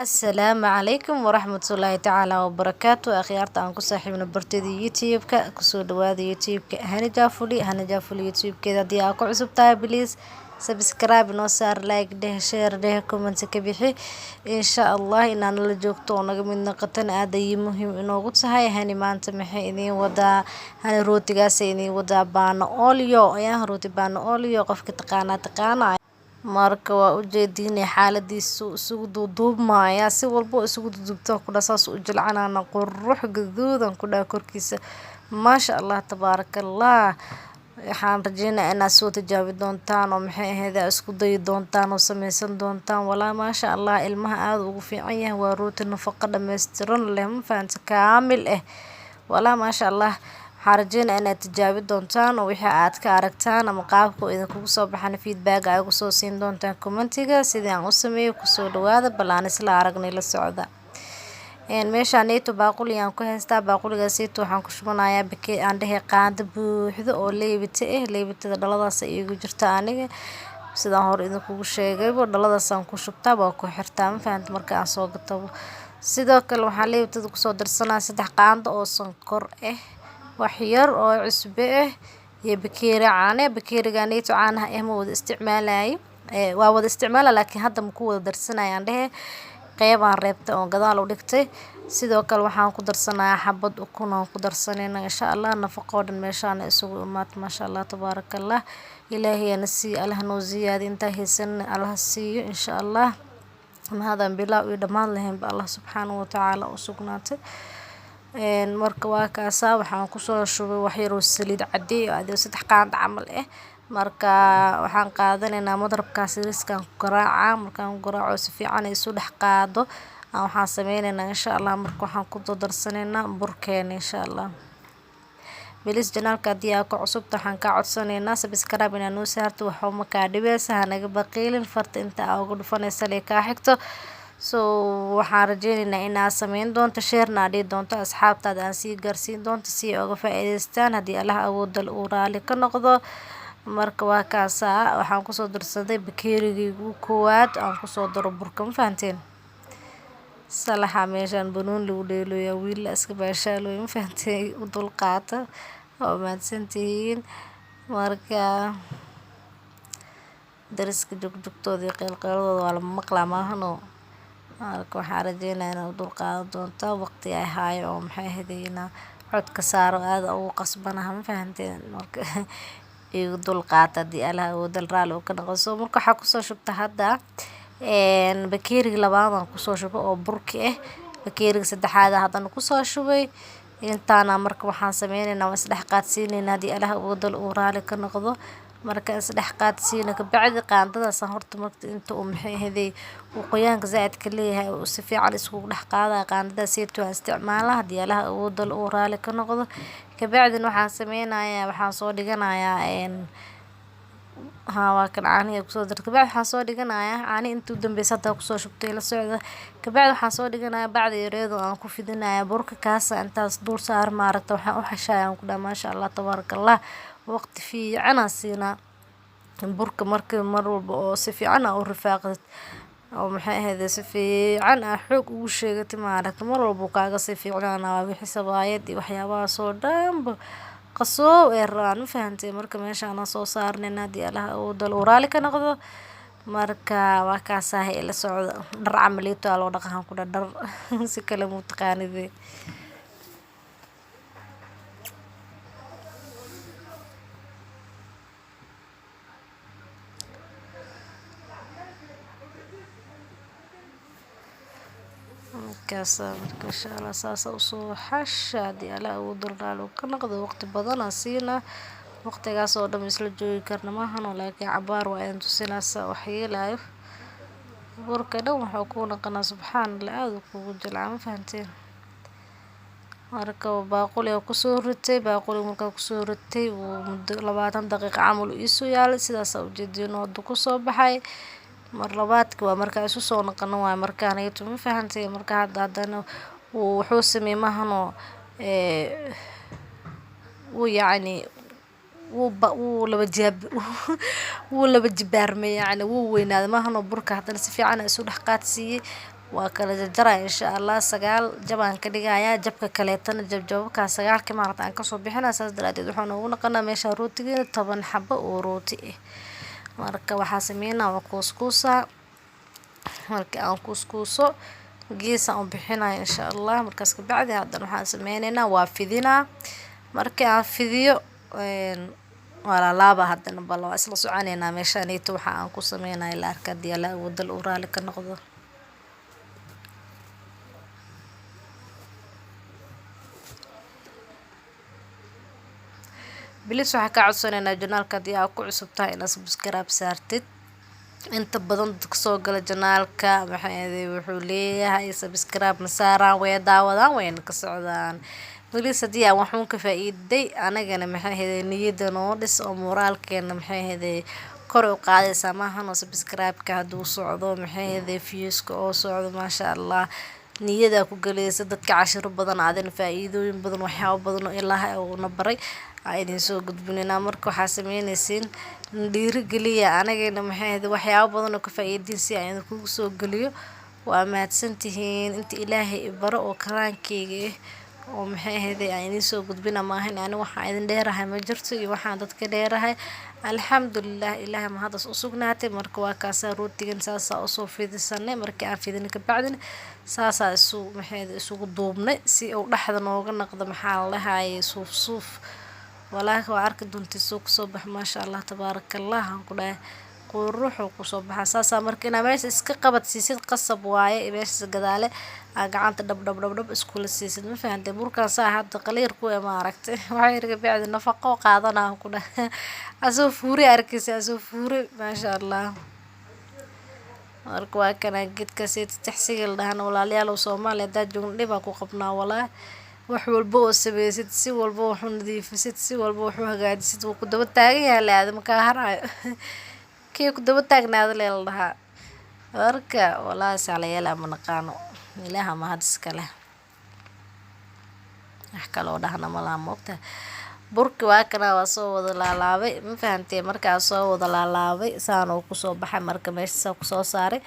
Asalaamu calaykum waraxmatullaahi tacaala wabarakaatu. Akhyaarta aan ku saaxiibno barteeda YouTube-ka, kusoo dhawaada YouTube-ka Hani Jaafuli. Hani Jaafuli YouTube-keeda haddii aad ku cusub tahay, please subscribe noo saar, like dheh, share dheh, comment ka bixi. Insha Allah inaa nala joogto oo naga mid noqotana aad ayay muhiim inoogu tahay. Hani maanta maxay idiin wadaa? Hani rootigaasay idiin wadaa, baano olio ayaa rooti baano olio. Qofka taqaanaa taqaana. Marka waa ujeediinay xaaladiisu isugu duuduubmaya, si walbo isugu duuduubta ku dha saas u jilcanaana, qurux gaduudan ku dhaha korkiisa. Maasha Allah, tabaarakallah. Waxaan rajeynayaa inaad soo tijaabi doontaan oo maxay ahayd isku dayi doontaan oo sameysan doontaan. Walaa maasha Allah, ilmaha aada ugu fiican yahay. Waa rooti nafaqo dhammaystiran leh, ma fahanta, kaamil ah. Walaa maasha Allah, waxaan rajeynayaa inaad tijaabi doontaan oo wixii aad ka aragtaan ama qaabka uu idinkugu soo baxana feedback ay ugu soo siin doontaan commentiga. Sidii aan u sameeyo kusoo dhawaada, bal aan isla aragnay, la socda. Meeshaan neeto baaquli aan ku haystaa. Baaquligaaseyto waxaan ku shubanayaa bake aan dhehe qaando buuxdo oo leebita ah. Leebitada dhaladaas ay iigu jirta. Aniga sidaan hore idinkugu sheegayba, dhaladaasaan ku shubtaa, waa ku xirtaa, ma fahanta, marka aan soo gatabo. Sidoo kale waxaan leebitada kusoo darsanaa 3 qaando oo sonkor ah, wax yar oo cusbo ah iyo bakeeri caano ah. Bakeeriga neeto caanaha ah ma wada isticmaalayo, waa wada isticmaala, laakiin hadda ma ku wada darsanayo aan dhehe. Qeybaan reebtay oo gadaal u dhigtay. Sidoo kale waxaan ku darsanayaa xabad ukun aan ku darsanayna. Insha Allah nafaqo oo dhan meeshaan isugu imaat. Maasha Allah, tabaarakallah. Ilaahay ana siiyo, Allah noo ziyaadi, intaa haysan Allah siiyo insha Allah. Mahadaan bilaa iyo dhammaan lahaynba Allah subxaanahu watacaala u sugnaatay. Marka waa kaasaa, waxaan kusoo shubay wax yar oo saliid cadey oo adiga 3 qaando camal ah. Marka waxaan qaadanaynaa madrabkaas yariiskaan ku garaacaa. Markaan ku garaaco si fiican ay isu dhex qaado, waxaan sameynaynaa insha Allah, marka waxaan ku darsanaynaa burkeena insha Allah. Please channelka haddii aad ku cusubta, waxaan kaa codsanaynaa subscribe inaad noo saarto. Waxba ma kaa dhibaysa, hanaga baqiilin, farta inta aa uga dhufanaysa lee kaa xigto. So waxaan rajeynaynaa inaad sameyn doonto, sharena aad dhihi doonto, asxaabtaada aan sii gaarsiin doonto si ay uga faa'iidaystaan, haddii Allah awoodda uu raali ka noqdo. Marka waa kaasaa, waxaan kusoo darsaday bakeerigii koowaad aan kusoo daro burka, ma fahanteen? Salaxa meeshaan banooni lagu dheelooya, wiil la iska baashaalooya, ma fahanteen? U dulqaata, waa mahadsantihiin. Marka dariska jugjugtooda iyo qeylqeyladooda waa la maqlaa maahanoo. Marka waxaan rajeynayaa inaad u dulqaadan doonto waqti ay haayo oo maxay ahayd inaa codka saaro aada ugu qasbanaha, ma fahanteen? Marka igu dulqaata haddii Allah awoodal raali uu ka noqdo. So marka waxaa kusoo shubta hadda bakeeriga labaad aan kusoo shubay oo burki ah. Bakeeriga saddexaad haddana kusoo shubay intaana. Marka waxaan sameynaynaa waan isdhex qaadsiinaynaa haddii Allah awoodal uu raali ka noqdo. Marka isdhex qaadsiino kabacdi, qaandadaasaan horta marka inta uu maxay ahaydey uu qoyaanka zaaidka leeyahay uu si fiican iskugu dhex qaadaya, qaandadaas waan isticmaalaa haddii Allah awoodal uu raali ka noqdo. Kabacdina waxaan sameynayaa, waxaan soo dhiganayaa haa, waa kan caanihi kusoo dartay. Kabacdi waxaan soo dhiganayaa caanihi intii u dambeysay hadda kusoo shubtay, la socda. Kabacdi waxaan soo dhiganayaa bacda yareed oo aan ku fidinayaa burka, kaasa intaas dul saar. Maaragta, waxaan u xashayaa aan ku dhaha maasha Allah, tabaarakallah. Waqti fiican aan siinaa burka. Marka mar walba oo si fiican aa u rifaaqdid oo maxay ahayd si fiican aa xoog ugu sheegatay, maaragta, mar walba uu kaaga sii fiicnaanaa. Wixii sabaayad iyo waxyaabahaas oo dhanba qasoow ay rabaan, ma fahantay? Marka meeshaan aan soo saarnayna haddii Allah awoodal uu raali ka noqdo. Marka waa kaasaa, ila socda. Dhar camaliito aa loo dhaqan ku dhar, si kale muu taqaanide. Markaasa marka insha Allah saasa usoo xasha haddii Allah awoodal raali uu ka noqdo. Waqti badan aan siinaa, waqtigaas oo dhan isla joogi karna maahano, laakiin cabaar waa idin tusinaa saa wax yeelayo. Burka dhan wuxuu kuu noqonaa, subxaan Allah, aada uu kugu jilcaa, ma fahanteen? Marka baaquliga kusoo ritay, baaquliga markaa kusoo ritay, wuu muddo 20 daqiiqo camal uu iisoo yaalay. Sidaasaa ujeediin oo hadda kusoo baxay. Mar labaadka waa markaa isu soo noqono waay markaanayto, ma fahantay? Marka hadda haddana wuu wuxuu sameeyey maahanoo, wuu yacni wuu laba jaab, wuu laba jibaarmay, yacni wuu weynaaday maahanoo. Burka haddana si fiican isu dhex qaadsiiyey. Waa kala jarjaraa insha Allah, 9 jab aan ka dhigayaa. Jabka kaleetana jabjababkaa 9-ka maaragta aan kasoo bixinaa. Saas daraadeed wuxuu noogu noqonaa meesha rootigeena 10 xabo oo rooti ah. Marka waxaa sameynaa, waa kuuskuusaa. Marka aan kuuskuuso, geesaan u bixinaya insha Allah. Markaas kabacdi haddana waxaan sameyneynaa, waa fidinaa. Markii aan fidiyo, waa laalaaba. Haddana bal waa isla soconeynaa meeshaaneyto waxa aan ku sameynaya la arka, haddii Alla awoodal uu raali ka noqdo. Please, waxaa kaa codsanaynaa channelka haddii aad ku cusub tahay inaad subscribe saartid. Inta badan dadka soo gala channelka maxay wuxuu leeyahay subscribe ma saaraan, way daawadaan, wayna ka socdaan. Please, haddii aan waxuun ka faa'iiday, anagana maxay ahayd niyada noo dhis oo moraalkeena maxay ahayd kor u qaadaysaa maahan oo subscribe-ka hadduu socdo, maxay ahayd views-ka oo socdo, maasha Allah, niyada ku galaysa dadka cashiro badan, aadana faa'iidooyin badan, waxyaabo badan oo Ilaahay uu na baray aa idin soo gudbinaynaa. Marka waxaa sameynaysiin, dhiirigeliya anagana maxay ahayd waxyaabo badan oo ka faa'iidiin si aan idinkugu soo geliyo. Waa mahadsantihiin inta Ilaahay i baro oo karaankeyga ah oo maxay ahayd aan idin soo gudbina maahan. Ani waxaan idin dheerahay ma jirto iyo waxaan dadka dheerahay, alxamdulilah, Ilaahay mahadaas u sugnaatay. Marka waa kaasaa, rootigan saasaa usoo fidisanay. Markii aan fidinay kabacdina saasaa isu maxay isugu duubnay si uu dhexda nooga noqdo, maxaa la dhahayay, suuf suuf. Walaahi waa arki doontii suu kusoo bax, maasha Allah, tabaaraka Allah, aan ku dhahay quruxuu kusoo baxa. Saasaa marka inaa meesha iska qabad siisid qasab waaye, meeshas gadaale aa gacanta dhab dhab dhab dhab iskula siisid, ma fahantay? Burkan saa hadda qaliir ku ma aragtay, waxaa yar kabacdi nafaqo qaadanaa ku dhahay, asoo fuuri arkaysa, asoo fuuri, maasha Allah. Marka waa kana geedkaas taxsiga la dhahana. Walaalayaal, oo Soomaaliya haddaa joogno dhib aa ku qabnaa walaa. Wax walba oo sameysid, si walba wax u nadiifisid, si walba wax u hagaajisid, wuu ku daba taagan yahay le, aadama kaa harayo, kii ku daba taagnaada lee la dhahaa. Marka walaahi saalayaal ma naqaano. Ilaaha mahad iska leh, wax kaloo dhahna malaha, moogtahay. Burki waa kana, waa soo wada laalaabay, ma fahantay? Markaa soo wada laalaabay, saan uu kusoo baxay. Marka meesha saa kusoo saaray,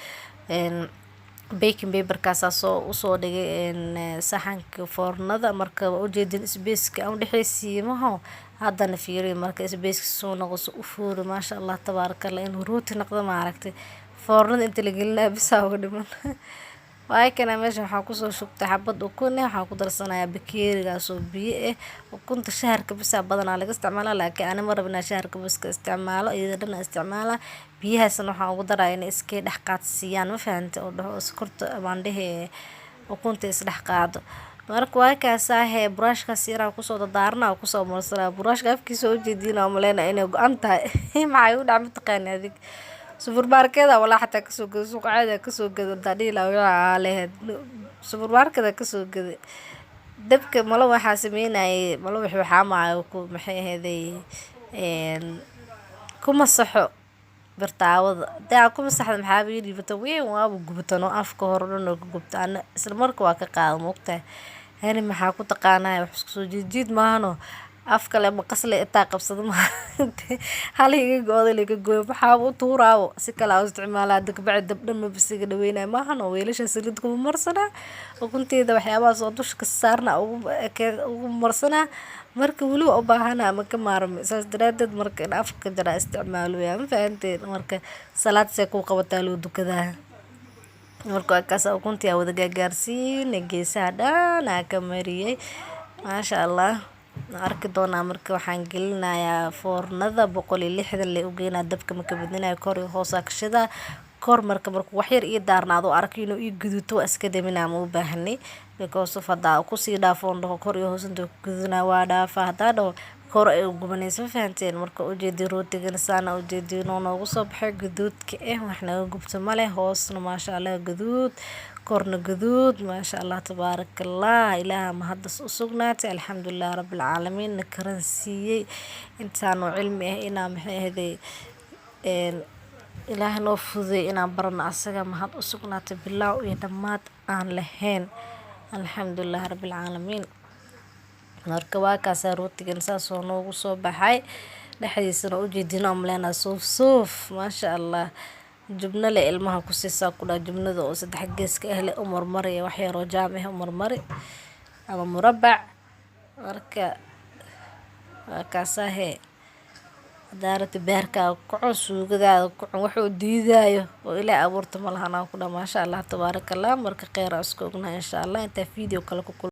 baking paperkaasaa soo usoo dhigay saxanka foornada. Marka waa ujeedin spaceka aan udhexeysiiyey maho. Haddana fiiriyo marka spaceka soo noqo u fuuri, maasha Allah, tabaaraka Allah, inuu rooti noqdo. Ma aragtay foornada inta la gelinaya bisaa uga dhiman. Waa kana, meesha waxaa kusoo shubtay xabad ukun eh, waxaan ku darsanayaa bakeerigaas oo biyo ah. Ukunta shaharka bisaa badanaa laga isticmaalaa, laakiin ani ma rabo inaan shaharka biska isticmaalo, iyada dhan aan isticmaalaa. Biyahaasna waxaan ugu darayaa inay iska dhex qaadsiiyaan, ma fahantay? Oo dhaho sokorta baan dhehe ukunta isdhex qaado. Marka waa kaasaahe, buraashkaas yaraan kusoo dardaaranaa oo kusoo marsanaa. Buraashka afkiisa oo ujeediin oo maleynaa inay go-an tahay. Maxaa igu dhac mataqaani adig? Supermarket walaa xataa kasoo gado, suuq caadi kasoo gado hadaa dhihi lahaa waxaa lahayd supermarket kasoo gaday. Dabka malo waxaa sameynayay, malo waxaa maayo ku maxay ahaydey ku masaxo birtaawada. Hadii aan ku masaxdo, maxaaba ii dhiibata weyn, waaba gubatan oo afka hore dhan oo ka gubta. Ana isla marka waa ka qaada, moogtahay. Hani maxaa ku taqaanaa, wax isku soo jiid jiid maahano, afka le maqasle intaa qabsado maaha, hal iga go-da liga gooyo, maxaaba u tuuraabo, si kale aan u isticmaalaa. Hadda kabacdi dab dhan maba isiga dhaweynayo maahano, weelasha saliid kuma marsanaa, ukunteeda waxyaabahaas oo dusha ka saarna ugu marsanaa. Marka weli waa u baahanaa, ma ka maarmi. Saas daraadeed marka in afka jaraa isticmaaloyaa, ma fahanteen? Marka salaad see kuu qabataa loo dukadaa. Marka waa kaas, ukuntii aa wada gaagaarsiinay, geesaha dhan aa ka mariyay, maasha Allah. Waan arki doonaa. Marka waxaan gelinayaa foornada 160 le ugeynaa. Dabka maka badinayo, kor iyo hoos aa ka shidaa. Kor marka markuu wax yar ii daarnaado, arko inuu ii guduto, waa iska daminaa, ma u baahnay, because of haddaa kusii dhaafo oon dhaho kor iyo hoos intuu ku gudunaa, waa dhaafaa. Haddaa dhaho kor ay u gubanayso, ma fahanteen? Marka ujeedii rootigana saana ujeediin oo noogu soo baxay guduudka eh, wax naga gubto male. Hoosna maasha Allah guduud, korna guduud, maasha Allah, tabaaraka Allah. Ilaaha mahaddas u sugnaatay, alxamdulilah rabbil caalamiin, na karan siiyey intaanoo cilmi ah inaa maxay ahayday Ilaahay noo fududeeyay inaan barano. Asaga mahad u sugnaatay bilaaw iyo dhammaad aan lahayn, alxamdulilah rabbil caalamiin. Marka waa kaasaa, rootigan saas oo noogu soo baxay, dhexdiisana ujeedin oo maleyna suuf suuf, maasha Allah. Jubno le ilmaha ku siisaa ku dhaha, jubnada oo saddex geeska ah le u marmari, wax yaroo jaam ah u marmari ama murabac. Marka waa kaasahee, hadaa rabtid beerkaaga ku cun, suugadaada ku cun, wuxuu diidaayo oo Ilaah abuurta ma lahan aan ku dhaha. Maasha Allah, tabaaraka Allah. Marka kheyr aan isku ognahay, insha Allah, intaa video kale ku kul.